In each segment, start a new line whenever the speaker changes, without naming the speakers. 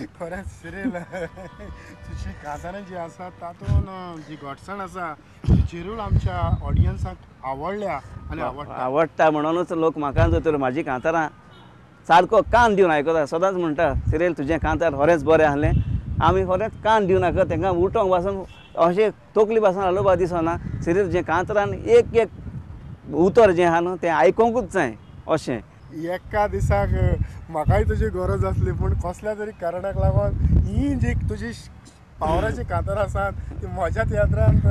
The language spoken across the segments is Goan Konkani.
खरेंच सिरील, तुजी कांतारां जी आसा तातूंत जी गोडसाण आसा ती जरूर आमच्या ऑडियन्साक आवडल्या आनी आवडटा.
आवडटा म्हणूनच लोक म्हाका जर म्हाजी कांतारां सारको कान दिवन आयकता. सदांच म्हणटा सिरील तुजें कांतार खरेंच बरें आसलें, आमी खरेंच कान दिवन आयकता. तांकां उठोंक पासून अशें तकली पासून हालोवपा दिसना. सिरील तुजें कांतारान एक एक उतर जें आहा न्हू तें आयकोंकूच जाय अशें.
एका दिसाक म्हाकाय तुजी गरज आसली, पूण कसल्या तरी कारणाक लागून ही जी तुजी पावराची कांतारां आसात ती म्हज्या तियात्रांत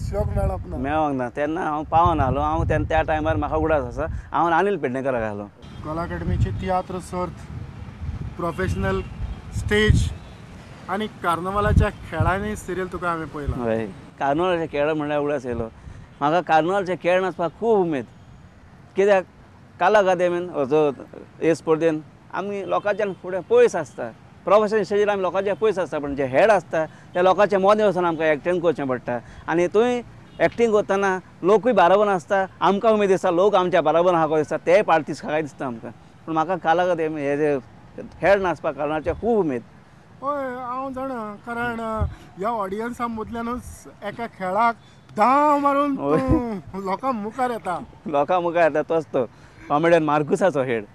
शोक मेळप ना,
मेळोंक ना. तेन्ना हांव पावना आसलो. हांव तेन्ना त्या टायमार म्हाका उगडास आसा हांव अनिल पेडणेकराक आसलो.
कला अकादमीची तियात्र सर्त, प्रोफेशनल स्टेज आनी कार्नवालाच्या खेळांनी सिरील तुका हांवें पळयला.
हय, कार्नवालाचे खेळ म्हणल्यार उगडास येयलो म्हाका. कार्नवालाचे खेळ नाचपाक खूब उमेद, कित्याक कला अकादेमीन जो हे स्पर्धेन आमी लोकांच्यान फुडें पयस आसता. प्रोफेशनल स्टेजीर आमी लोकांच्या पयस आसता, पण जे हेड आसता ते लोकांच्या मदें वचून आमकां एक्टींग करचें पडटा. आनी थंय एक्टींग करतना लोकूय बाराबर आसता, आमकां उमेद दिसता, लोक आमच्या बाराबर आहा दिसता, तेय पार्टीस खाय दिसता आमकां. पूण म्हाका कला अकादेमी हे जे हेड नाचपाक कारणाचे खूब उमेद.
हय हांव जाणा, कारण ह्या ऑडियन्सा मदल्यानूच एका खेळाक धांव मारून लोकां मुखार येता.
लोकां मुखार येता तोच तो कॉमेडियन मार्कुसाचो हेड.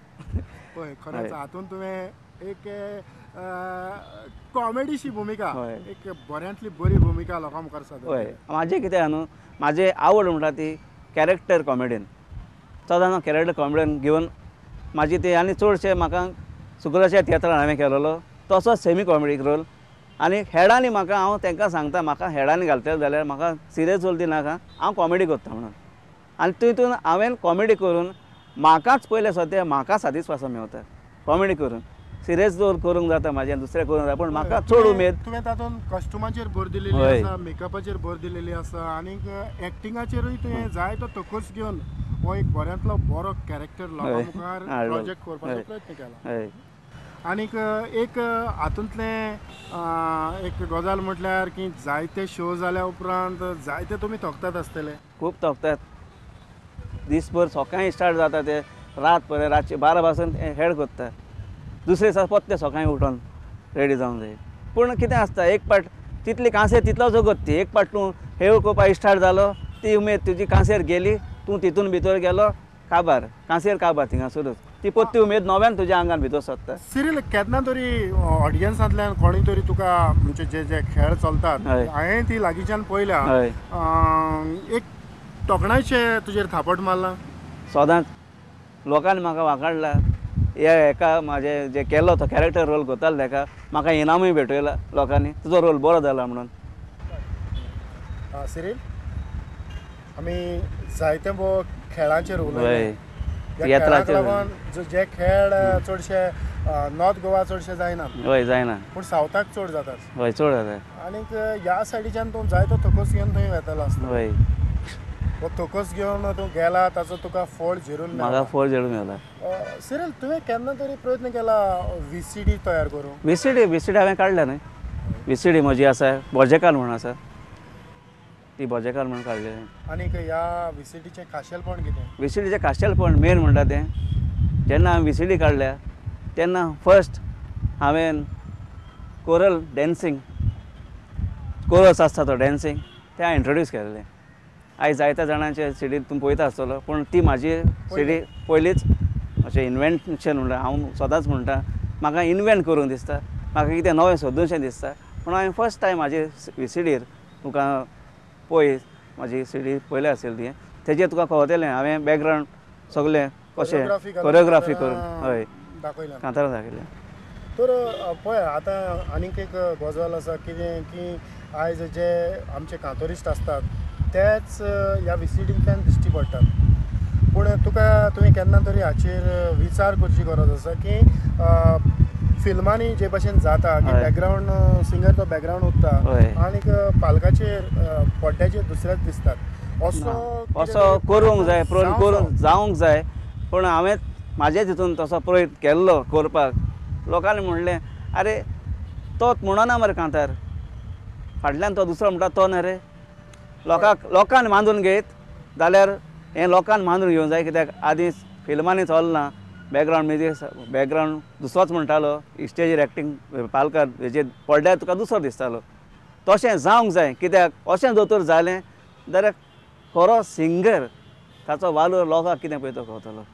हय खरेंच, हातूंत तुवें एक कॉमेडीशी भुमिका, एक बऱ्यांतली बरी भुमिका लोकां मुखार सादर.
हय, म्हाजें कितें आहा न्हू, म्हाजी आवड म्हणटा ती कॅरेक्टर कॉमेडियन. सदां हांव कॅरेक्टर कॉमेडियन घेवन म्हाजी ती, आनी चडशें म्हाका सुक्राच्या तियात्रान हांवें केलेलो तसोच सेमी कॉमेडी रोल. आनी हेडांनी म्हाका, हांव तांकां सांगता म्हाका हेडांनी घालतले जाल्यार म्हाका सिरियस रोल दिनाका, हांव कॉमेडी करता म्हणून. आनी तितून हांवें कॉमेडी करून म्हाकाच पयलें सद्या म्हाका सादीसपासो मेवता कॉमेडी करून. सिरियस रोल करूंक जाता म्हाजें, दुसरें करूंक जाता, पूण म्हाका चड उमेद.
तुवें तातूंत कॉस्ट्युमाचेर भर दिलेली आसा, मेकअपाचेर भर दिलेली आसा, आनीक एक्टिंगाचेरूय तुवें जाय तो तकस घेवन हो एक बऱ्यांतलो बरो कॅरेक्टर लोकां मुखार प्रोजेक्ट करपाचो प्रयत्न केला. आनीक एक हातूंतलें एक गजाल म्हटल्यार की जायते शो जाल्या उपरांत जायते तुमी थकतात आसतले.
खूब थकतात, दीसभर सकाळीं स्टार्ट जाता ते रात पर्यंत, रातचे 12 पासून हेड करता, दुसरे दिसा परते सकाळीं उठोन रेडी जावंक जाय. पूण कितें आसता, एक पाट तितली कांसेर तितलो जगत ती, एक पाट तूं हेळ करपाक स्टार्ट जालो ती उमेद तुजी कांसेर गेली, तूं तितून भितर गेलो काबार, कांसेर काबार थिंगासरूच ती परती उमेद नव्यान तुज्या आंगान भितर सरता.
सिरील, केन्ना तरी ऑडियन्सांतल्यान कोणी तरी तुका म्हणजे जे जे खेळ चलतात हांवें ती लागींच्यान पळयल्या, एक तोखणायचे तुजेर थापट मारला?
सदांच लोकांनी म्हाका वाखाणला. हे हेका म्हाजें जे केलो तो कॅरेक्टर रोल करतालो तेका म्हाका इनामूय भेटयला लोकांनी, तुजो रोल बरो जाला म्हणून.
सिरील, आमी जायते भोव खेळांचेर उलयले, खेळाक लागून जे खेळ चडशे नॉर्थ गोवा चडशे जायना.
हय जायना,
पूण सावथाक चड जातात.
हय चड जाता.
आनीक ह्या सायडीच्यान तूं जायतो थकस घेवन थंय वेतालो आसता.
हय,
हो थकस घेवन तूं गेला ताचो तुका फळ झेरून मेळ्ळा.
म्हाका फळ झेरून मेळ्ळा.
सिरील, तुवें केन्ना तरी प्रयत्न केला व्हीसीडी तयार करूंक?
व्हीसीडी हांवें काडल्या न्हय, व्हीसीडी म्हजी आसा, बोजेकार म्हणून आसा, ती बोजेकार म्हणून काडली.
आनीक ह्या व्हीसीडीचें खाशेलपण कितें?
व्हीसीडीचें खाशेलपण मेन म्हणटा तें, जेन्ना हांवें व्हीसीडी काडल्या तेन्ना फर्स्ट हांवें कोरल डॅन्सींग, कोरस आसता तो डॅन्सींग, तें हांवें इंट्रोड्यूस केल्लें. आयज जायत्या जाणांचे सिडी तूं पळयता आसतलो, पूण ती म्हाजी सिडी पयलीच अशें इन्वेन्शन म्हणटा. हांव सदांच म्हणटा म्हाका इन्वेंट करूंक दिसता, म्हाका कितें नवें सोदूनशें दिसता, पूण हांवें फर्स्ट टायम म्हाजे व्हीसीडीर तुका पळय म्हाजी सिडी पयली आसली ती, तेजेर तुका कळतलें हांवें बॅकग्रावंड सगळें कशें कोरियोग्राफी करून हय कांतारां दाखयलें.
तर पळय आतां आनीक एक गजाल आसा कितें की आयज जे आमचे कांतोरिस्ट आसतात तेच ह्या व्हीसीडींतल्यान दिश्टी पडटात, पूण तुका तुवें केन्ना तरी हाचेर विचार करची गरज आसा की फिल्मांनी जे भशेन जाता की बॅकग्रावंड सिंगर तो बॅकग्रावंड उरता आनीक पालकाचेर पड्ड्याचेर दुसऱ्याच दिसतात, असो
असो करूंक जाय, करूंक जावंक जाय. पूण हांवें म्हाजे तितून तसो प्रयत्न केल्लो करपाक. लोकांनी म्हणलें आरे तोच म्हणना मरे कांतार, फाटल्यान तो दुसरो म्हणटा तो न्हय रे. लोकांक लोकांनी मानून घेत जाल्यार हें लोकांक मानून घेवंक जाय, कित्याक आदीं फिल्मांनी चलना, बॅकग्रावंड म्युजीक बॅकग्रावंड दुसरोच म्हणटालो, स्टेजीर एक्टींग पालकार हेजेर पडल्यार तुका दुसरो दिसतालो. तशें जावंक जाय, कित्याक अशें जर तर जालें जाल्यार खरो सिंगर ताचो वालोर लोकांक कितें पळय तो कळटलो.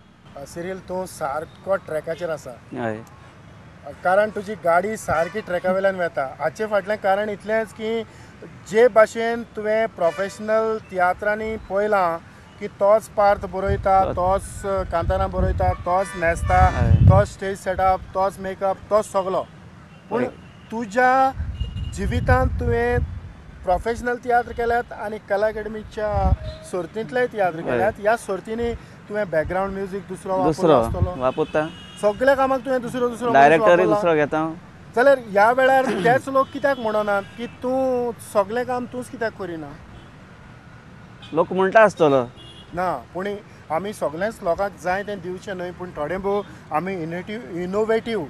सिरील, तूं सारको ट्रॅकाचेर आसा.
हय,
कारण तुजी गाडी सारकी ट्रॅका वयल्यान वता. हाचे फाटलें कारण इतलेंच की जे भाशेन तुवें प्रोफेशनल तियात्रांनी पळयलां की तोच पार्थ बरयता, तोच कांतारां बरयता, तोच न्हेसता, तोच स्टेज सेटअप, तोच मेकअप, तोच सगलो. पूण तुज्या जिवितांत तुवें प्रोफेशनल तियात्र केल्यात आनी कला अकादमीच्या सर्तींतलेय तियात्र केल्यात. ह्या सर्तींनी तुवें बॅकग्रावंड म्युजीक दुसरो वापरलो,
वापरता
सगळ्या कामाक तुवें दुसरो दुसरो
डायरेक्टरूय दुसरो घेता.
जाल्यार ह्या वेळार तेच लोक कित्याक म्हणनात की तूं सगळें काम तूंच कित्याक करिना?
लोक म्हणटा आसतलो
ना, पूण आमी सगळेंच लोकांक जाय तें दिवचें न्हय, पूण थोडें भोव आमी इनोवेटीव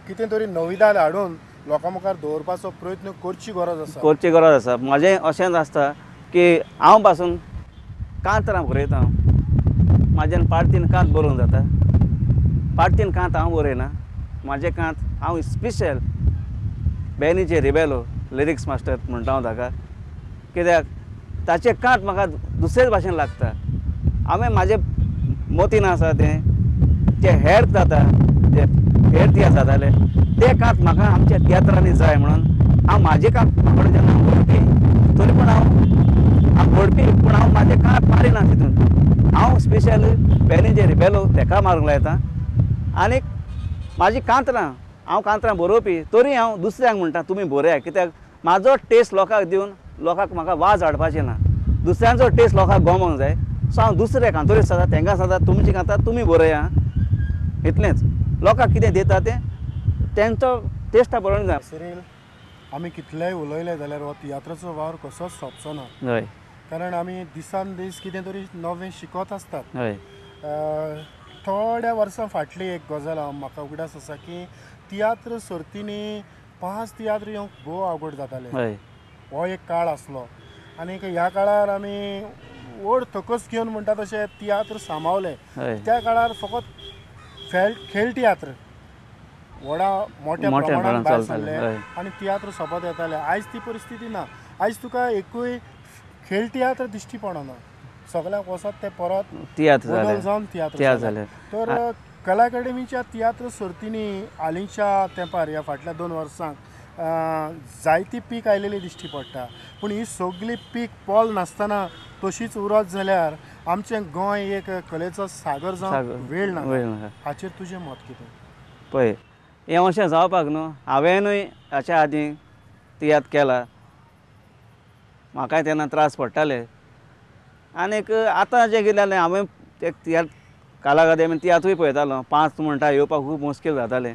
कितें तरी नविदाद हाडून लोकां मुखार दवरपाचो प्रयत्न करची गरज आसा,
करची गरज आसा. म्हजें अशेंच आसता की हांव पासून कांतरां बरयता, म्हाज्यान पार्टीन कांत बरोवंक जाता, पार्टीन कांत हांव बरयना. म्हाजें कांत हांव स्पेशल बेनीचे रिबेलो लिरिक्स मास्टर म्हणटा हांव ताका, कित्याक ताचें कांत म्हाका दुसरेच भाशेन लागता. हांवें म्हाजे मोतीन आसा तें जे हेर जाता, जे हेर तियात्र जाताले ते कांत म्हाका आमच्या तियात्रांनी जाय म्हणून हांव म्हाजें कांत म्हाका जेन्ना बरोवपी तरी पण हांव बरोवपी, पूण हांव म्हाजें कांत मारिना तितून. हांव स्पेशल बेनीचे रिबेलो तेका मारूंक लायता. आनीक म्हाजी कांतरां हांव कांतरां बरोवपी तरी हांव दुसऱ्यांक म्हणटा तुमी बरया, कित्याक म्हाजो टेस्ट लोकांक दिवन लोकांक म्हाका वाज हाडपाचें ना, दुसऱ्यांचो टेस्ट लोकांक गमोंक जाय. सो हांव दुसरे कांतोरीस्त आसा तांकां सदां तुमची कांतां तुमी बरया, इतलेंच. लोकांक कितें दिता तें तेंचो टेस्ट बरोवंक जाय.
सिरील, आमी कितलेय उलयले जाल्यार हो तियात्राचो वावर कसोच सोंपचो ना.
हय,
कारण आमी दिसान दीस कितें तरी नवें शिकत आसतात.
हय,
थोड्या वर्सां फाटली एक गजाल हांव म्हाका उगडास आसा की तियात्र सर्तींनी 5 तियात्र येवंक भोव अवघड जाताले. हो एक काळ आसलो आनी ह्या काळार आमी व्हड थकस घेवन म्हणटा तशें तियात्र सांबावले. त्या काळार फकत खेळ तियात्र व्हडा मोठ्या प्रमाणान भायर सरले आनी तियात्र सोंपत येताले. आयज ती परिस्थिती ना. आयज तुका एकूय खेळ तियात्र दिश्टी पडना, सगळ्यांक वचत ते परत
तियात्र
जावन तियात्र जाले. तर कला अकादमीच्या तियात्र सर्तींनी हालींच्या तेंपार ह्या फाटल्या 2 वर्सांक जायती पीक आयलेली दिश्टी पडटा. पूण ही सगळी पीक पोल नासतना तशीच उरत जाल्यार आमचें गोंय एक कलेचो सागर जावन वेळ ना. हाचेर तुजें मत कितें?
पळय, हें अशें जावपाक न्हू, हांवेंनूय हाच्या आदीं तियात्र केला, म्हाकाय तेन्ना त्रास पडटाले. आनीक आतां जें कितें जालें, हांवें ते तियात्र कला अकादेमीन तियात्रूय पळयतालो, 5 म्हणटा येवपाक खूब मुश्कील जातालें.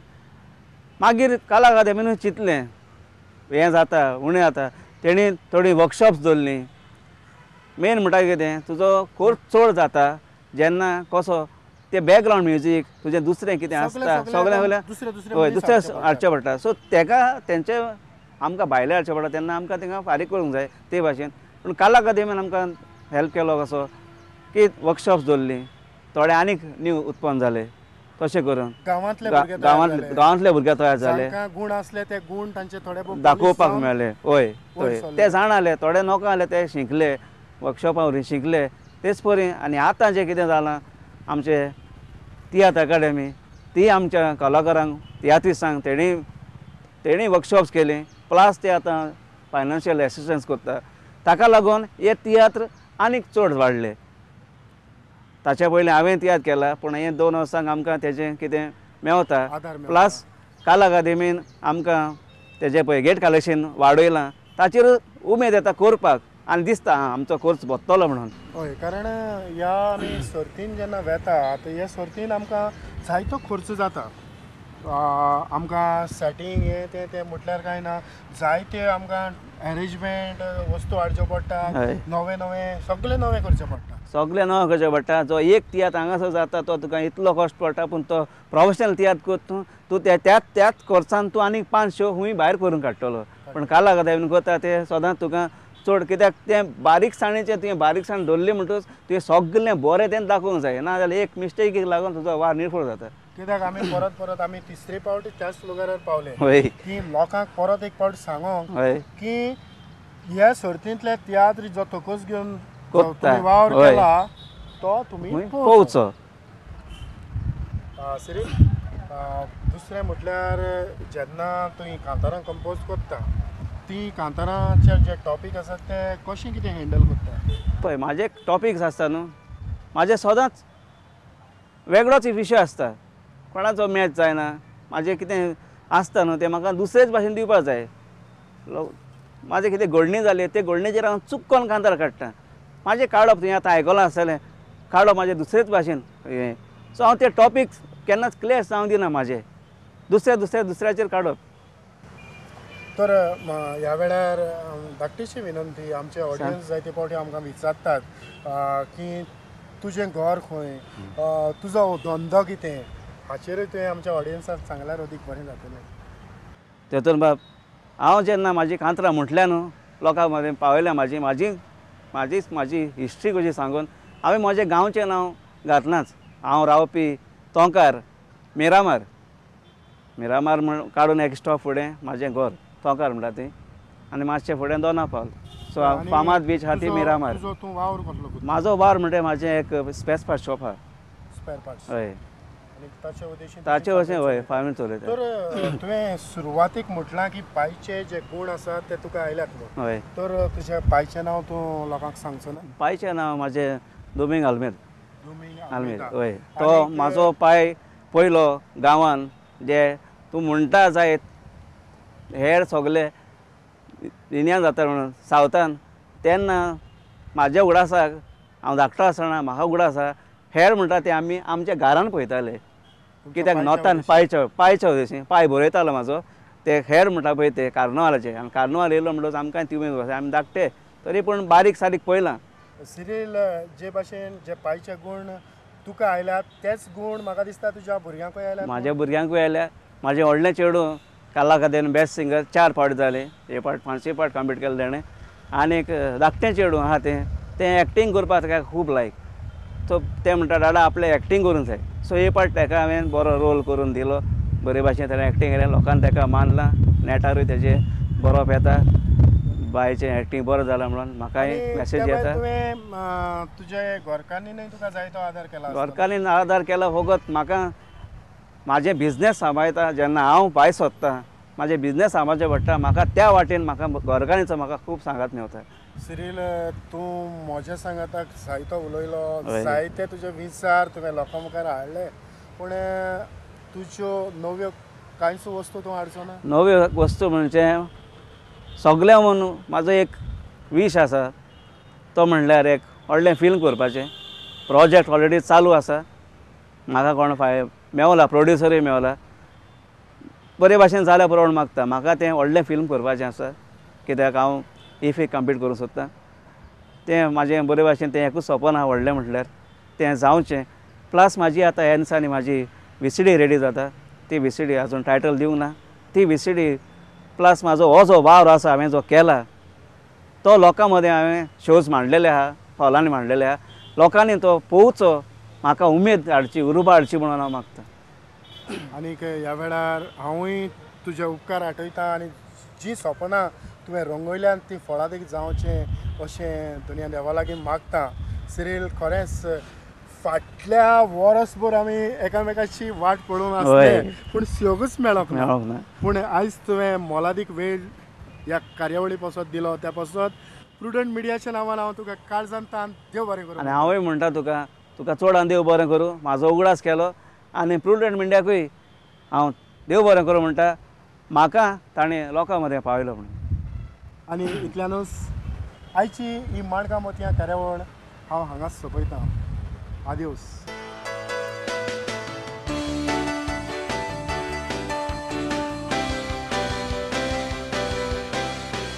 मागीर कला अकादेमीनूय चिंतलें हें जाता उणें जाता, तेणी थोडीं वर्कशॉप्स दवरलीं. मेन म्हणटा कितें, तुजो कोर्स चड जाता जेन्ना कसो ते बॅकग्रावंड म्युजीक तुजें दुसरें कितें आसता सगळें सगळें हय दुसरें हाडचें पडटा. सो तेका तेंचे आमकां भायले हाडचें पडटा तेन्ना आमकां तांकां फारीक करूंक जाय ते भाशेन. पूण कला अकादेमीन आमकां हेल्प केलो कसो की वर्कशॉप्स दवरलीं, थोडे आनीक न्यू उत्पन्न जाले तशें करून गांवांतले भुरगे तयार जाले,
गुण आसले ते गुण तांचे थोडे
दाखोवपाक मेळ्ळे. हय हय, ते जाण आले, थोडे नोकरां आले, ते शिकले वर्कशॉपा वरवीं शिकले तेच परी. आनी आतां जें कितें जालां आमचे तियात्र अकादेमी ती आमच्या कलाकारांक तियात्रिस्तांक तेणी वर्कशॉप्स केली, प्लस ते आतां फायनान्शियल एसिस्टन्स करता. ताका लागून हे तियात्र आनीक चड वाडले. ताच्या पयलीं हांवें तियात्र केला, पूण हे 2 वर्सांक आमकां तेजें कितें मेवता. प्लस कला अकादेमीन आमकां तेजें पळय गेट कलेक्शन वाडयलां, ताचेर उमेद येता करपाक आनी दिसता आमचो कोर्स बदतलो म्हणून.
हय, कारण ह्या आमी सर्तीन जेन्ना वेता आतां ह्या सर्तीन आमकां जायतो खर्च जाता. आमकां सेटींग हें तें तें म्हटल्यार कांय ना, जायते आमकां एरेंजमेंट वस्तू हाडच्यो पडटा, नवें नवें सगळें नवें करचें पडटा,
सगळें नवें करचें पडटा. जो एक तियात्र हांगासर जाता तो तुका इतलो कश्ट पडटा, पूण तो प्रोफेशनल तियात्र करता तूं त्याच त्याच खर्चान तूं आनीक 5 शो खूंय भायर करून काडटलो. पूण कला अकादेमीन करता ते सदांच तुका चड कित्याक तें बारीकसाणेचें तुवें बारीकसाण धरली म्हणटकच तुवें सगळें बरें तें दाखोवंक जाय, ना जाल्यार एक मिस्टेकीक लागून तुजो वावर निर्फळ जाता.
कित्याक आमी परत परत आमी तिसरे पावटी त्याच लुगारार पावले
हय
की लोकांक परत एक पावट सांगोंक
हय
की ह्या सर्तींतले तियात्र जो तकस घेवन
कोत्ता,
वावर
हय.
केला तो तुमी
पळोवचो.
सिरील, दुसरें म्हटल्यार जेन्ना तुवें कांतारां कंपोज करता ती कांतारांचे जे टॉपीक आसात ते कशें कितें हँडल करता?
पळय म्हाजे टॉपिक्स आसता न्हू, म्हाजे सदांच वेगळोच विशय आसता, कोणाचो मॅच जायना, म्हाजें कितें आसता न्हू तें म्हाका दुसरेच भाशेन दिवपाक जाय. म्हाजें कितें घडणी जाली ते घडणेचेर हांव चुक्कोन कांतार काडटा. म्हाजें काडप तुवें आतां आयकलां आसतलें, काडप म्हाजें दुसरेच भाशेन हें. सो हांव ते टॉपिक्स केन्नाच क्लॅश जावंक दिना, म्हाजे दुसऱ्या दुसऱ्या दुसऱ्याचेर काडप.
तर ह्या वेळार धाकटीशी विनंती, आमचे ऑडियन्स जायते फावटी आमकां विचारतात की तुजें घर खंय, तुजो धंदो कितें, हाचेरूय तुवें आमच्या ऑडियन्साक सांगल्यार अदीक बरें जातलें.
तेतून बाब हांव जेन्ना म्हाजी कांतरां म्हटल्या न्हू लोकां मदें पावयल्या, म्हाजी म्हाजी म्हाजीच म्हाजी हिस्ट्री कशी सांगून हांवें म्हजें गांवचें नांव घातलांच. हांव रावपी तोंकार मिरामार, मिरामार म्हण काडून एक स्टॉप फुडें म्हाजें घर तोंकार म्हणटा ती, आनी मातशें फुडें दोना पावल. सो फामाद बीच आहा ती मिरामार.
तूं वावर कसलो?
म्हाजो वावर म्हणटा म्हाजें एक स्पेर पार्ट शॉप आहा.
Spare parts?
हय.
ताचे
वशेन हय फार्मींग चलयता.
तर तुवें सुरवातीक म्हटलां की पायचे जे गूण आसात ते तुका आयल्यात म्हूण,
हय.
तर तुज्या पायचें नांव तूं लोकांक सांगचो ना?
पायचें नांव म्हाजें दुमींग आल्मेद.
दुमींग
आल्मेद, हय. तो म्हाजो पाय पयलो गांवान, जे तूं म्हणटा जायत हेर सगले इंडियान जाता म्हणून सावथान, तेन्ना म्हाज्या उगडासाक हांव धाकटो आसतना म्हाका उगडास आसा हेर म्हणटा ते आमी आमच्या घरान पळयताले, कित्याक नोतान पायचो पायचो जशें पांय बरयतालो म्हाजो ते हेर म्हणटा पळय ते कार्नवालाचे, आनी कार्नवाल येयलो म्हणटकच आमकां ती उमेद, आमी धाकटे तरी पूण बारीक सारीक पळयलां.
सिरील, जे भाशेन जे पायचे गूण तुका आयल्यात तेच गूण म्हाका दिसता तुज्या भुरग्यांकूय आयल्यात.
म्हाज्या भुरग्यांकूय आयल्या. म्हाजें व्हडलें चेडूं काला खातीर बेस्ट सिंगर 4 फावट जालें, एक फावट 5 फावट कंप्लीट केलें तेणें. आनीक धाकटें चेडूं आहा तें तें एक्टींग करपाक ताका खूब लायक, सो तें म्हणटा दादा आपलें एक्टींग करूंक जाय. सो एक पाट ताका हांवें बरो रोल करून दिलो, बरे भाशेन ताणें एक्टींग केलें, लोकांनी ताका मानलां, नेटारूय तेजें बरोवप येता, बायचें एक्टींग बरें जालां म्हणून म्हाकाय मॅसेज येता.
तुवें तुजे घरकान्नीनय तुका जायतो आदार केला?
घरकान्नीन आदार केला फकत म्हाका म्हाजें बिजनेस सांबाळटा जेन्ना हांव भायर सोदता म्हाजें बिजनेस सांबाळचें पडटा, म्हाका त्या वाटेन म्हाका घरकान्नीचो म्हाका खूब सांगात मेवता.
सिरील, तूं म्हज्या सांगाताक जायतो उलयलो, जायते तुजे विचार तुवें लोकां मुखार हाडले, पूण तुज्यो नव्यो कांयच वस्तू तूं हाडचो ना?
नव्यो वस्तू म्हणजे सगळ्या म्हणून म्हाजो एक वीश आसा, तो म्हणल्यार एक व्हडलें फिल्म करपाचें. प्रोजेक्ट ऑलरेडी चालू आसा, म्हाका कोण फाय मेवला, प्रोड्युसरूय मेवला, बरे भाशेन जाल्या पुरो म्हूण मागता. म्हाका तें व्हडलें फिल्म करपाचें आसा, कित्याक हांव इफी कंप्लीट करूंक सोदता. तें म्हाजें बरे भाशेन तें एकूच सपन आहा व्हडलें म्हटल्यार तें जावचें. प्लस म्हाजी आतां ह्या दिसांनी म्हाजी VCD ready जाता, ती VCD आजून टायटल दिवंक ना, ती VCD plus म्हाजो हो जो वावर आसा हांवें जो केला तो लोकां मदें हांवें शोज मांडलेले आहा, हॉलांनी मांडलेले आहा, लोकांनी तो पळोवचो, म्हाका उमेद हाडची, उर्बा हाडची म्हणून हांव मागता.
आनीक ह्या वेळार हांवूय तुजे उपकार आठयता आनी जी सपनां तुवें रंगयल्यान ती फळादीक जावचें अशें दुनिया देवा लागीं मागता. सिरील, खरेंच फाटल्या वर्सभर आमी एकामेकाची वाट पळोवन आसले पूण सगळोच मेळोंक ना, पूण आयज तुवें मोलादीक वेळ ह्या कार्यावळी पासत दिलो, त्या पासत प्रुडंट मिडियाच्या नांवान हांव तुका काळजान तान देव बरें करूं.
आनी हांवूय म्हणटा तुका, तुका चडान देव बरें करूं, म्हाजो उगडास केलो आनी प्रुडंट मिडियाकूय हांव देव बरें करूं म्हणटा, म्हाका ताणें लोकां मदें पावयलो म्हणून.
आनी इतल्यानूच आयची ही माणकां मोतयां कार्यावळ हांव हांगाच सोंपयतां. आदियोस.